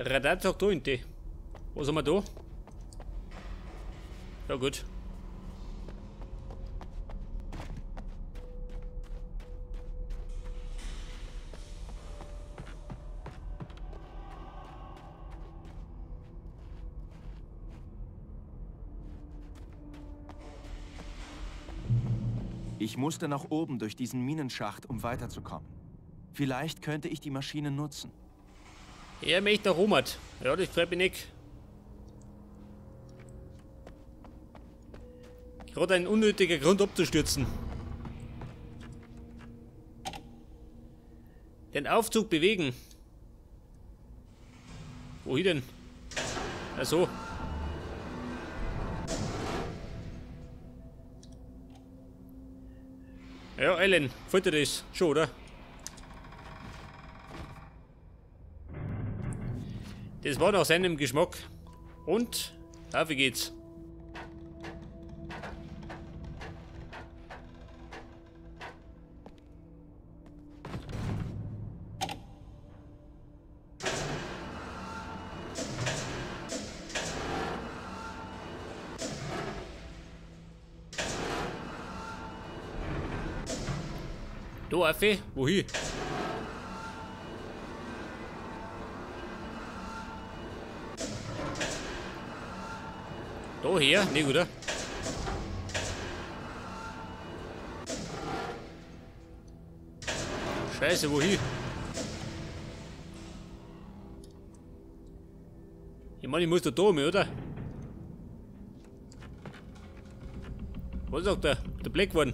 Radar sagt da in die. Was haben wir da? Ja gut. Ich musste nach oben durch diesen Minenschacht, um weiterzukommen. Vielleicht könnte ich die Maschine nutzen. Er möchte nach oben. Ja, das freut mich nicht. Gerade ein unnötiger Grund abzustürzen. Den Aufzug bewegen. Wohin denn? Ach so. Ja, Alan, gefällt dir das schon, oder? Das war nach seinem Geschmack. Und auf geht's. Du, Affe, wohin? Da her? Nee, oder? Scheiße, wohin? Ich meine, ich muss da oben, oder? Was sagt der? Der Black One.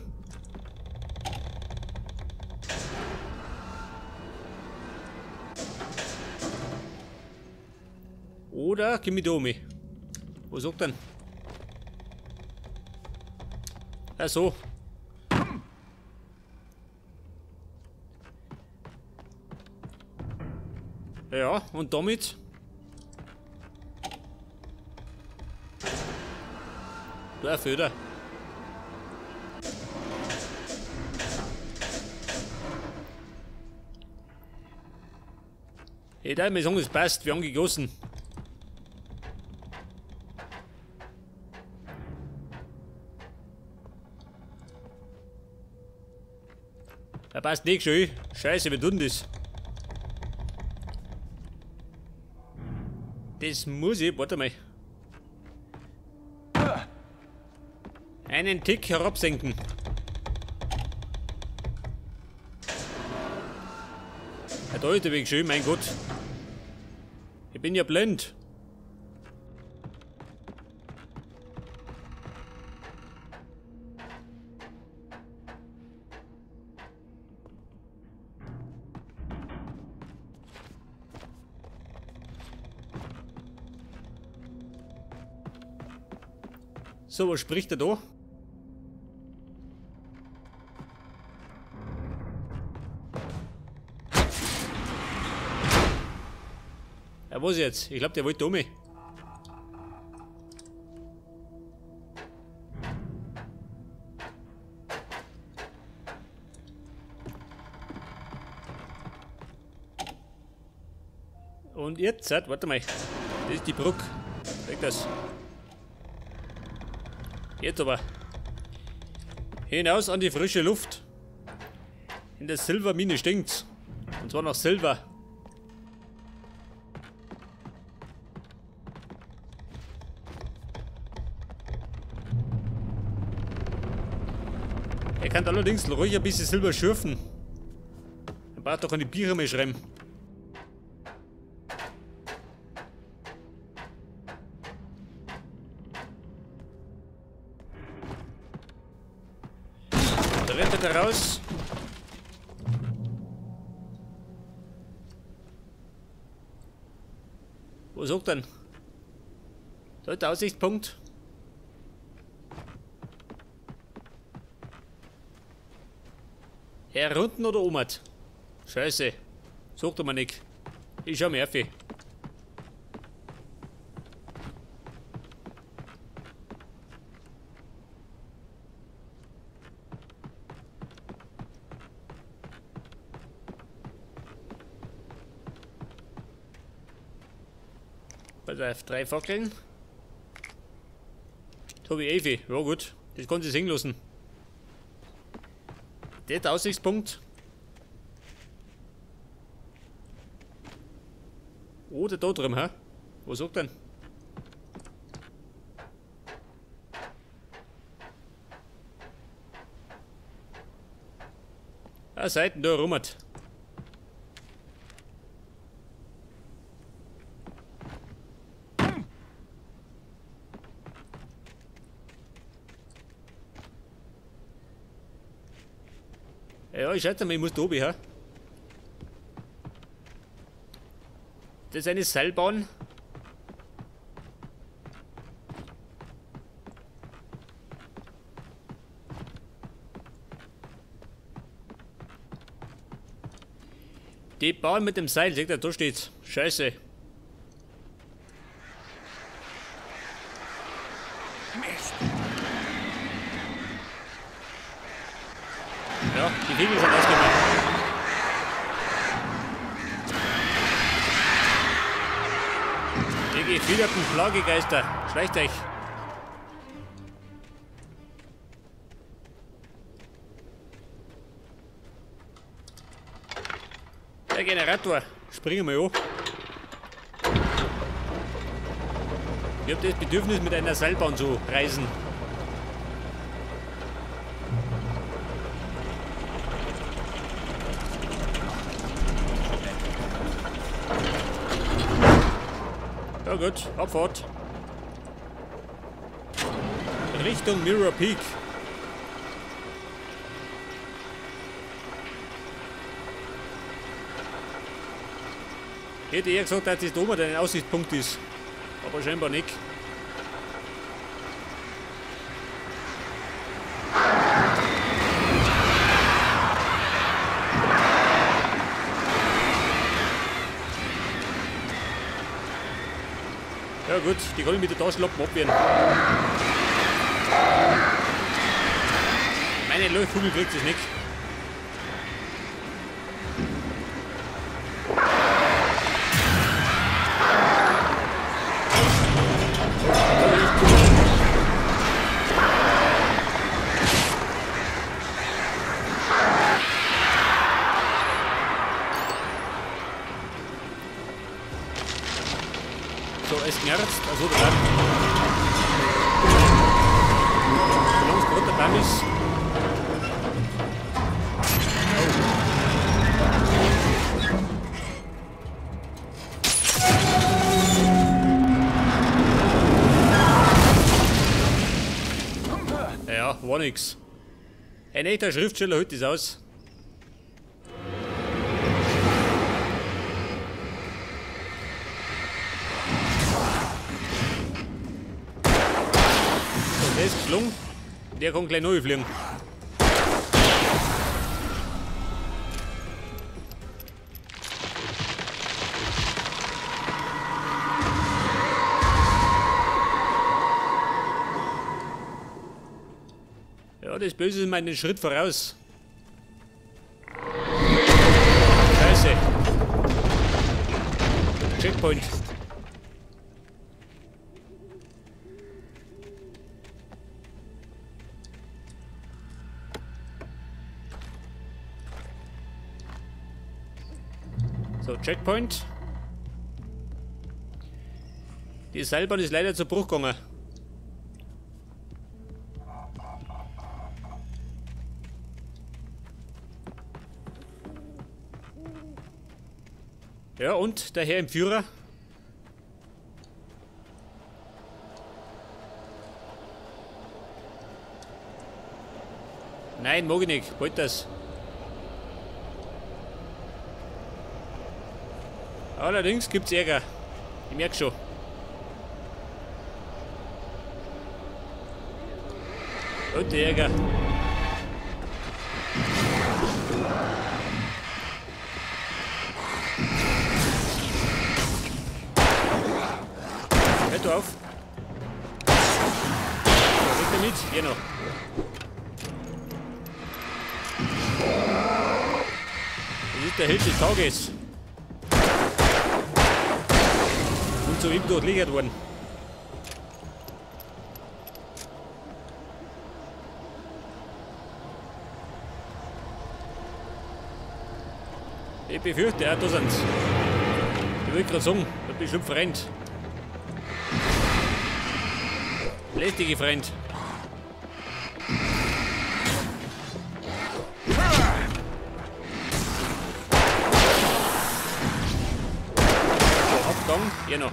Oder komm ich da um? Was sagt denn? Ach so. Ja, und damit? Da Föder. Ich darf mir sagen, es passt, wir haben gegossen. Er passt nicht schön. Scheiße, wie tun das? Das muss ich, warte mal. Einen Tick herabsenken. Ja, da ist der Weg schön, mein Gott. Ich bin ja blind. So, was spricht er da? Ja, was jetzt? Ich glaube, der wollte um mich. Und jetzt, warte mal. Das ist die Brücke. Weg das. Jetzt aber. Hinaus an die frische Luft. In der Silbermine stinkt's. Und zwar nach Silber. Er kann allerdings ruhig ein bisschen Silber schürfen. Er braucht doch keine Biere mehr schreiben. Da rennt er raus. Wo sagt denn? Da ist der Aussichtspunkt. Herunten oder oben? Scheiße. Sagt er mir nicht. Ich schau mir auf. Pass auf, 3 Fackeln. Tobi Evi, ja gut, das kann sie sehen lassen. Der Aussichtspunkt. Oder da drüben, hä? Was sagt denn? Ah, Seiten da rummert. Ja, ich schätze mal, ich muss da oben, hä? Das ist eine Seilbahn. Die Bahn mit dem Seil, seht ihr, da steht's. Scheiße. Mist. Ja, die Vögel sind ausgemacht. Die gefiederten Plagegeister, schleicht euch. Der Generator, springen wir an. Ich hab das Bedürfnis, mit einer Seilbahn zu reisen. Ja gut, Abfahrt. Richtung Mirror Peak. Hätte eher gesagt, dass das da oben ein Aussichtspunkt ist. Aber scheinbar nicht. Ja gut, die kann ich mit der Taschenlampe abwehren. Meine Leuchtkugel kriegt es nicht. So, es knarzt, also der Baum. Solange es gerade der Baum ist. Oh. Ja, war nix. Ein echter Schriftsteller hält das aus. Der ist geflogen. Der kann gleich neu fliegen. Ja, das Böse ist meinen Schritt voraus. Scheiße. Checkpoint. So, Checkpoint. Die Seilbahn ist leider zu Bruch gegangen. Ja, und der Herr im Führer. Nein, mag ich nicht. Wollt das. Allerdings gibt's Ärger. Ich merk schon. Und der Ärger. Hör du auf. So, weg damit. Hier noch. Das ist der Held des Tages. Und soeben durchlöchert worden. Ich befürchte, ja, da sind's. Ich wollte gerade sagen, hat bestimmt verrennt. Lästige Freund. So, Abgang, hier noch.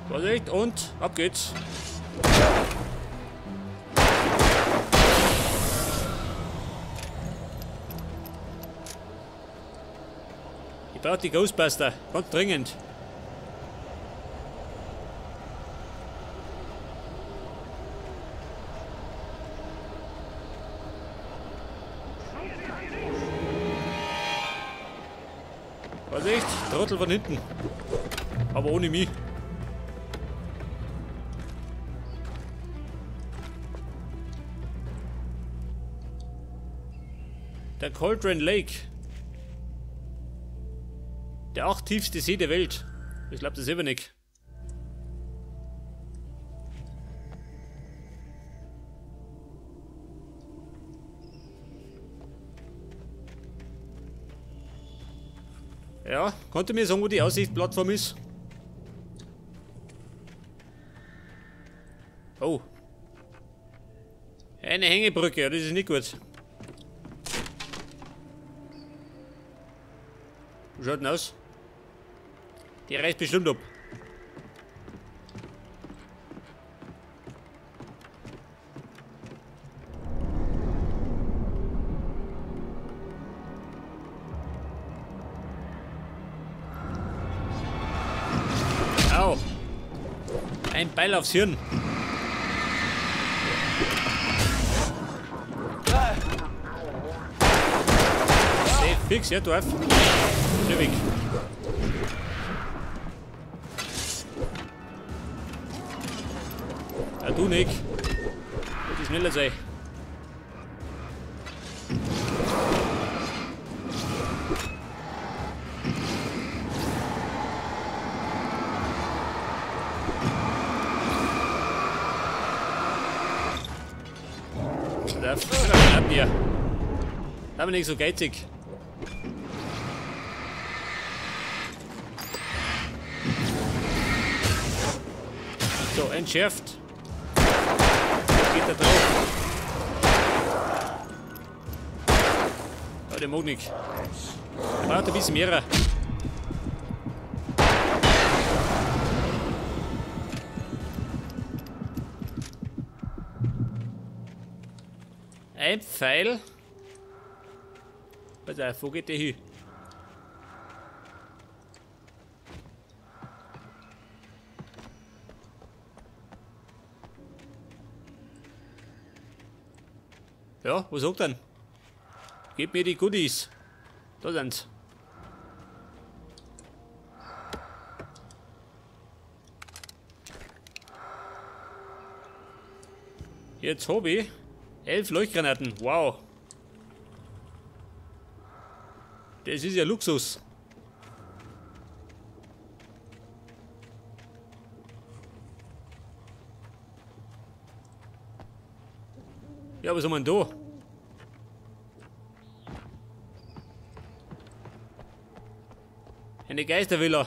Vorsicht und ab geht's. Ich brauche die Ghostbuster, ganz dringend. Vorsicht, Trottel von hinten. Aber ohne mich. Der Cauldron Lake. Der achttiefste See der Welt. Ich glaube das selber nicht. Ja, konnte mir sagen, wo die Aussichtsplattform ist? Oh. Eine Hängebrücke, ja, das ist nicht gut. Wie schaut denn aus? Die reißt bestimmt ab. Au. Ein Beil aufs Hirn. Hey, fix, ja, Dorf. Schnell weg. Ja, du nicht. Würde schneller sein. Da bin ich so geizig. So, entschärft. Geht da drauf. Oh, der mag nicht. Der braucht ein bisschen mehr. Ein Pfeil. Pass auf, wo geht der hin? Ja, was sagt er denn? Gib mir die Goodies. Da sind's. Jetzt hab ich 11 Leuchtgranaten. Wow. Das ist ja Luxus. Ja, was haben wir denn da? Eine Geistervilla.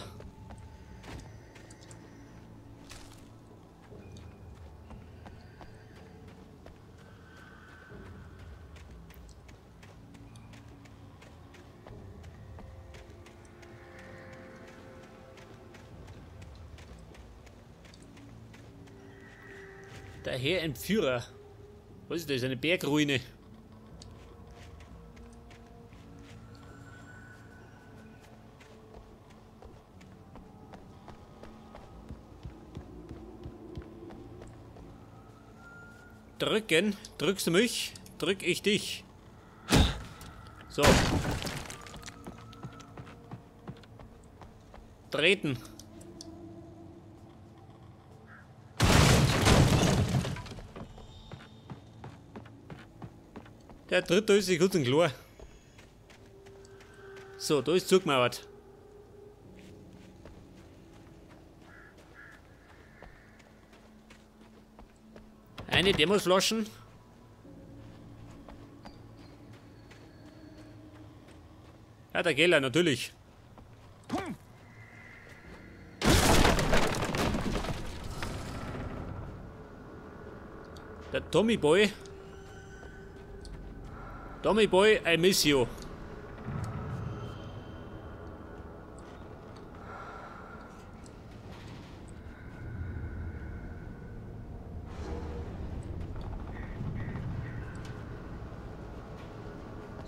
Der Herr Entführer. Was ist das? Eine Bergruine. Drücken. Drückst du mich? Drück ich dich. So. Treten. Der dritte ist sich gut und klar. So, da ist zugemauert. Eine Thermosflaschen. Ja, der Keller, natürlich. Der Tommy Boy. Tommy Boy, I miss you.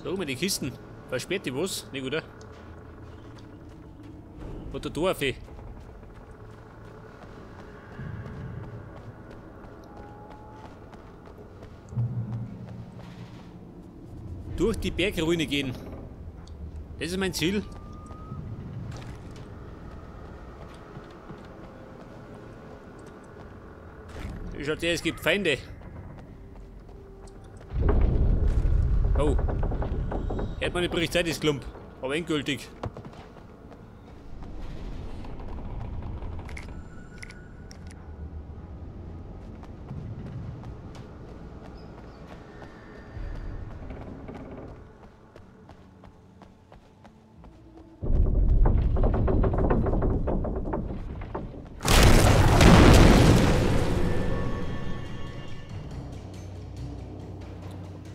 So, mit den Kisten. Versperrt die was? Nicht, oder? Oder Dorfe. Durch die Bergruine gehen. Das ist mein Ziel. Schaut her, es gibt Feinde. Oh. Hört man nicht Bericht, ist Klump. Aber endgültig.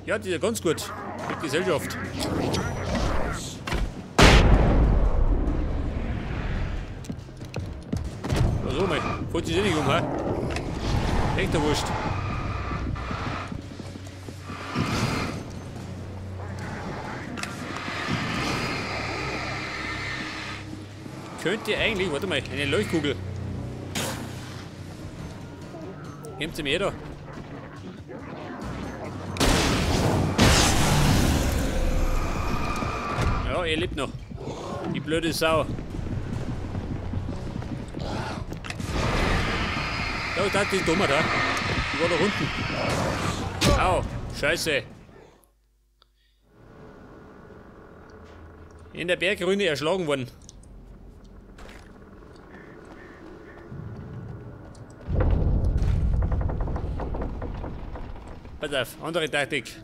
Ja, die ist ja ganz gut. Die Gesellschaft. So, mal. Fällt sich eh nicht um, hä? Echt der Wurscht. Könnte eigentlich, warte mal, eine Leuchtkugel. Nehmt sie mir da. Ja, er lebt noch. Die blöde Sau. Ja, da ist die Dumme da. Die war da unten. Au, scheiße. In der Bergruine erschlagen worden. Pass auf, andere Taktik.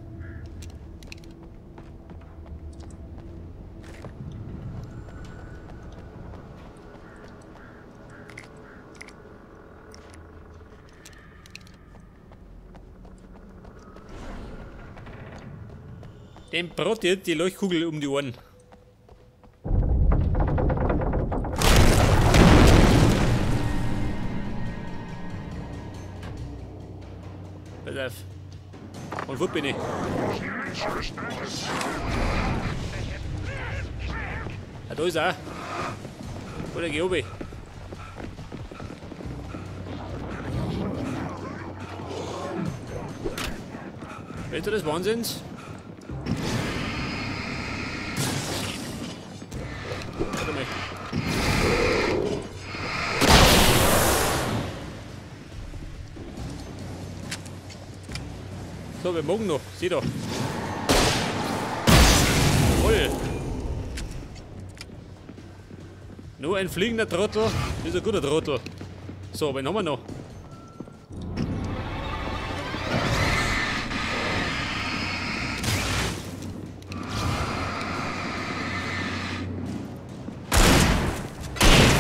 Dem brottet die Leuchtkugel um die Ohren. Pass auf. Und wo bin ich? Ah, da ist er. Oder geh oben. Weißt du das Wahnsinns? Warte mal. So, wir morgen noch. Sieh doch. Jawohl. Nur ein fliegender Trottel ist ein guter Trottel. So, wen haben wir noch?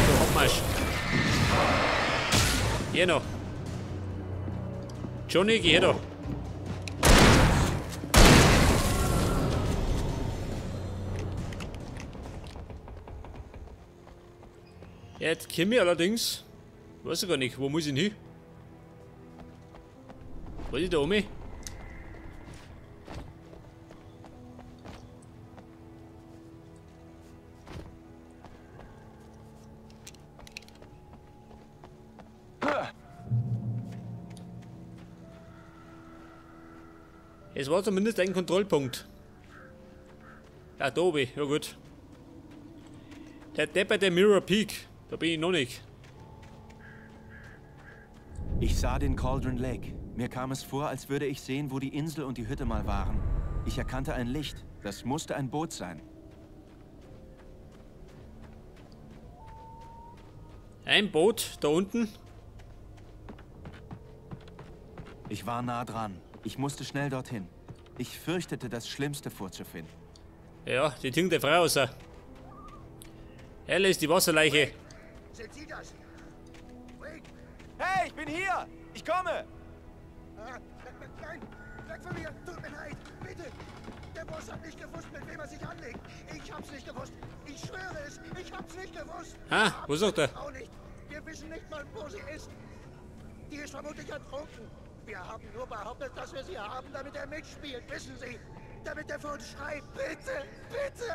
So, Abmarsch. Hier noch. Johnny, geh her da. Jetzt komme ich allerdings. Weiß ich gar nicht, wo muss ich denn hin? Was ist da oben? Es war zumindest ein Kontrollpunkt. Ja, da oben, ja gut. Der Depp der Mirror Peak. Da bin ich noch nicht. Ich sah den Cauldron Lake. Mir kam es vor, als würde ich sehen, wo die Insel und die Hütte mal waren. Ich erkannte ein Licht. Das musste ein Boot sein. Ein Boot da unten. Ich war nah dran. Ich musste schnell dorthin. Ich fürchtete, das Schlimmste vorzufinden. Ja, die Dinge der Frau raus. Hell ist die Wasserleiche. Sind Sie das? Wade! Hey, ich bin hier! Ich komme! Nein! Weg von mir! Tut mir leid! Bitte! Der Boss hat nicht gewusst, mit wem er sich anlegt. Ich hab's nicht gewusst. Ich schwöre es. Ich hab's nicht gewusst. Ah, wo ist er da? Auch nicht. Wir wissen nicht mal, wo sie ist. Die ist vermutlich ertrunken. Wir haben nur behauptet, dass wir sie haben, damit er mitspielt, wissen Sie? Damit er für uns schreibt. Bitte, bitte!